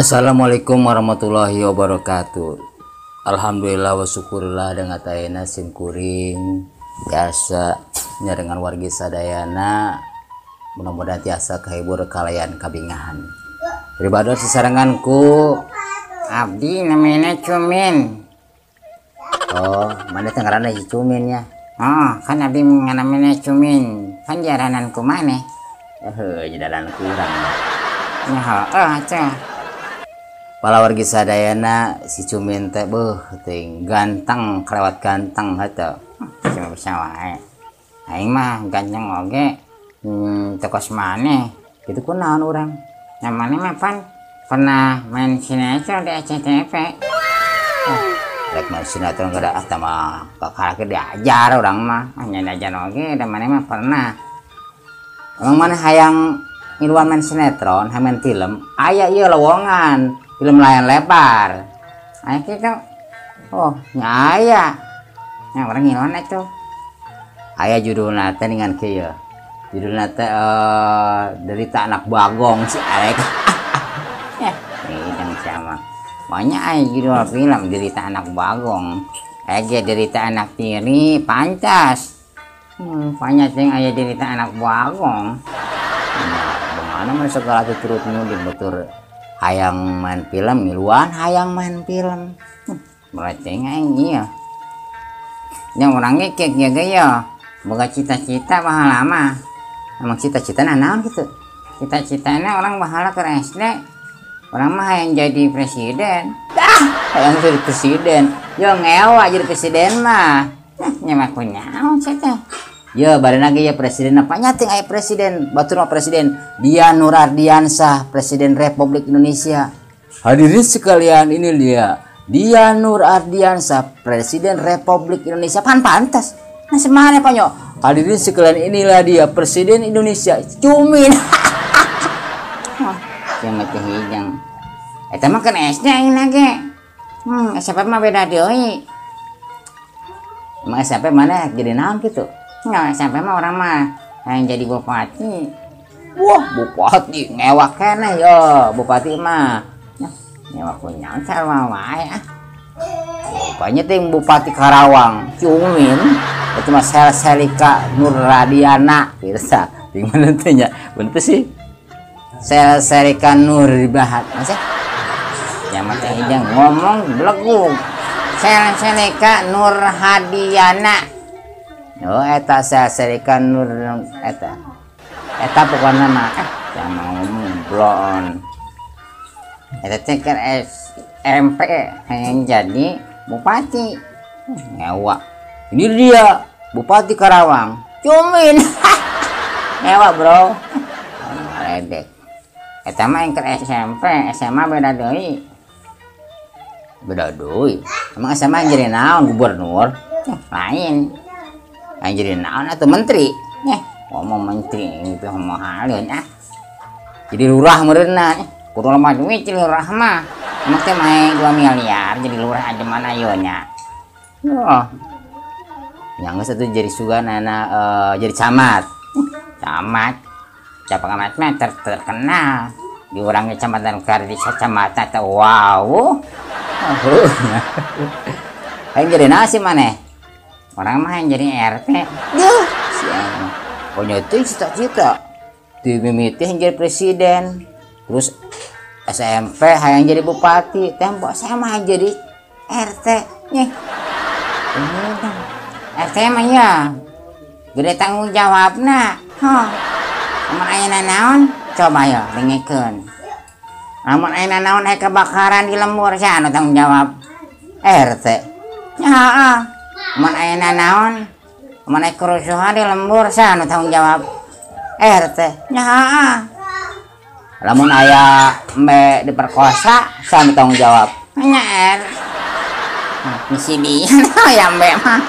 Assalamualaikum warahmatullahi wabarakatuh. Alhamdulillah wa syukurillah dengan tayana sim kuring biasa nyarengan wargi sadayana, mudah-mudahan tiasa kahibur kalayan kabingahan. Pribadi sesarenganku abdi namanya Cumin. Oh, mana teh ngaranna si Cumin ya? Oh, kan abdi namanya Cumin. Kan jaranan ku maneh. Heuh, jaranan kurang. Ya heuh atuh. Pala wargi sadayana si Cumin teh beuh teuing ganteng kelewat ganteng heuh. Cuma bisa wae. Aing mah ganteng oge teu kos maneh. Kitu kunaon urang? Nah maneh mah pan pernah main sinetron di SCTV. Rek main sinetron kada ah tah mah kakarake diajar urang mah. Ah nya diajar oge da maneh mah pernah. Emang maneh hayang ngiluan main sinetron, hayang main film, aya ieu lowongan. Film layar lebar. Aya kitu. Oh, nya aya. Nya urang ngiluan atuh. Aya judulna teh dengan kieu. Judulna teh Derita Anak Bagong si Arek. Ya, hidang sama. Banyak aya judul film Derita Anak Bagong. Aya ge Derita Anak Tiri pantas. Banyak teh aya Derita Anak Bagong. Nah, bagaimana mah segala turut mudin betur. Hayang main film ngiluan hayang main film. Berarti aing ieu. Yang urang ge kieu ge ya. Boga cita-cita baheula mah. Emang cita-citana naon kitu? Cita-citana urang baheula keur SD. Urang mah hayang jadi presiden. Dah, hayang jadi presiden. Yo ngewa jadi presiden mah. Nah, nya mah kunaon sia teh. Yo barena ge ya presiden apa nya teh aya presiden, batur mah presiden Dian Nur Ardiansyah, Presiden Republik Indonesia. Hadirin sekalian, ini dia Dian Nur Ardiansyah, Presiden Republik Indonesia. Pan pantas. Nah semana panyo? Hadirin sekalian, inilah dia Presiden Indonesia Cumin. Oh, cuma teh hijang. Eta mah kan SD aing ge. SMP mah beda deui. Emang SMP mana jadi naon kitu? Nggak, SMP mah orang mah yang jadi bupati. Wah, bupati ngewak keneh yo, bupati mah. Ngewak kunyang sarua wae ah. Pokoknya teh Bupati Karawang, Cumin. Itu mah Sel Selika Nur Radiana, gitu tah. Di mana teh nya? Bener sih. Sel Selika Nur Bahat. Masih? Ya mah teh hijang ngomong belegug. Sel Selika Nur Hadiana. Oh, eta Sel Selika Nur eta. Eta pokona mah jangan ngomong blon. Eta teh keur SMP hayang jadi bupati. Ngewa. Ini dia Bupati Karawang, Cumin. Ngewa, bro. Ledek. Eta mah yang keur SMP, SMA beda deui. Beda deui. Emang SMA jadi naon gubernur? Lain. Yang jadi naon atau menteri? Ngomong menteri itu ngomong halun ah. Jadi lurah meureunna. Kudu loba duit jadi lurah mah. Emang teh mae 2 miliar jadi lurah aja mana ieu nya. Oh. Yang geus atuh jadi sugan ana jadi camat. Camat. Camat mah terkenal. Di urang kecamatan kar di kecamatan teh wow. Hayang jadi nasi maneh? Orang mah yang jadi RT. Duh, si aing. Pokoknya itu cita-cita. Di mimiti yang jadi presiden. Terus SMP hayang jadi bupati, tembok sama hayang jadi RT. Nih. RT mah ya gede tanggung jawabna. Huh. Lamun aya nanaon coba ya dengekeun. Lamun aya nanaon aya kebakaran di lembur sia anu tanggung jawab? RT. Ya heeh. Mun aya nanaon, mun aya kerusuhan di lembur sia anu tanggung jawab? RT. Ya heeh. Lamun aya embe diperkosa sia anu tanggung jawab? Nya R. Misi dia ya embe mah.